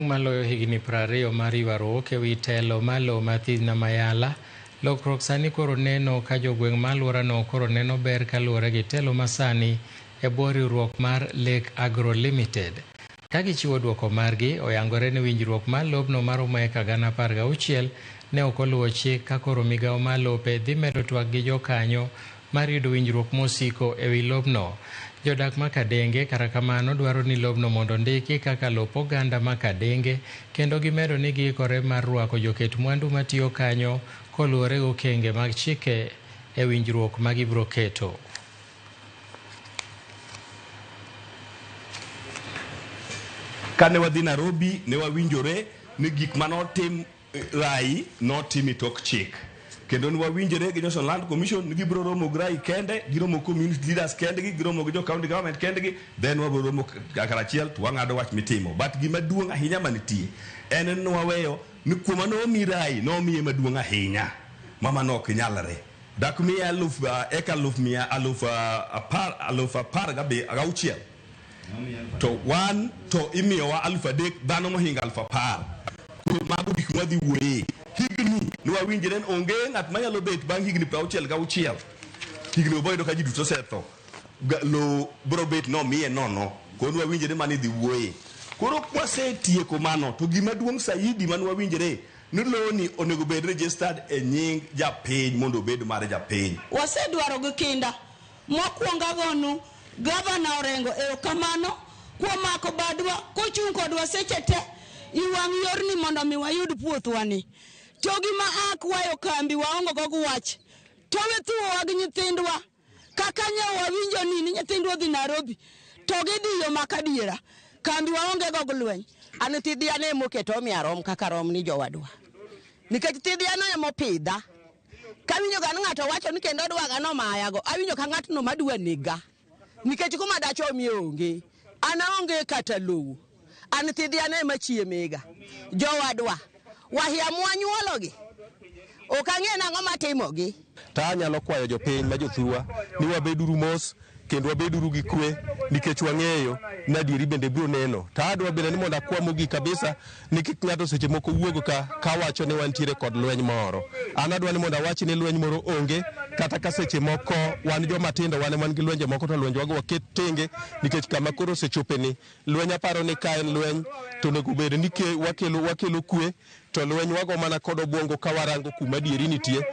Maloyo higni 20 mar ywaruok e wi telo mar lowo ma Thidhna Mayala, lokruok sani koro neno ka jogweng' ma alworano koro neno ber kaluwore gi telo masani e bwo riwruok mar Lake Agro Limited. Ka gichiwo duoko margi, oyangore ni winjruok mar lobno maromo eka 16,000 ne ok oluwo chik ka koro migawo mar lope dhi medo twak gi jokanyo mar yudo winjruok mosiko e wi lobno. Jodak ma Kadenge kata kamano dwaro ni lobno mondo ondiki kaka lop oganda ma Kadenge kendo gimedo ni giikore mar rwako joket mwandu matiyo kanyo koluwore gi okenge mag chike e winjruok ma gibiro keto. Kane wadhi Nairobi ne wawinjore ni gik mane otim Rai notim e tok chik. Kendo ne wawinjore gi National Land Commission ni gibiro romo gi Rai kende, giromo gi community leaders kendgi, giromo gi jo county government kendgi, then wabiro romo karachiel to wang'ado wach mitimo. But gima duong' ahinya manitie en ni waweyo ni kuoma nomi Rai nomiye maduong' ahinya ma mano ok nyalre. Dak miye aluf eka aluf mia aluf apar 16,000. To wan to imiyowa 3,000 dhano mohingo 10,000. Koro mago gik mwadhi wuoye. Higni ne wawinjre ni onge ng'at manyalo bet bang' higni 66. Higni bo yudo ka ji duto osetho. Lowo biro bet nomiye nono. Koro ne wawinjre ni mano idhi wuoye. Koro kwasetieko mano to gima duong' saidi mane wawinjre ni lowoni onego bed registered e nying japiny mondo obed mar japiny. Wasedwaro gi kinda Mokwongo agonu Gavana Orengo erokamano kuom mako badwa kochung' kodwa seche te i wang' yorni mondo mi wayud puothwani. To gima akwayo kambi waongo go gi wach to we thuowa gi nyithindwa kaka nyo wawinjo ni nyithindwa odhi Nairobi to gidhi yo mak adiera. Kambi waonge go gi lweny. An thidhiano emoketo omiyo arom kaka arom ni jowadwa. Nikech thidhiano emopidha. Kawinjo ga ni ng'ato wacho ni kendo odwaga nomayago, awinjo ka ng'atno madwa nega. Nikech kuma dachomie onge. An aonge kata lowo. An thidhiana ema chiemega. Jowadwa, wahia mwanyuologi, ok ang'e nang'o matimogi. To anyalo kwayo jopiny ma jothurwa ni wabeduru mos kendo wabeduru gi kwe nikech wang'eyo ni adieri bende biro neno. To adwa bende ni mondo akwa mogik kabisa ni kik ng'ato seche moko wuog ka kawacho ni wantiere kod lweny moro. An adwa ni mondo awachi ni lweny moro onge kata ka seche moko wan joma tindo wan ema wan gi lwenje moko to lwenjwago waket tenge nikech kama koro osechope ni lweny aparo ni ka en lweny to onego bed ni wakelo kwe to lweny wago mana kod obwongo ka warango kuma adieri nitie.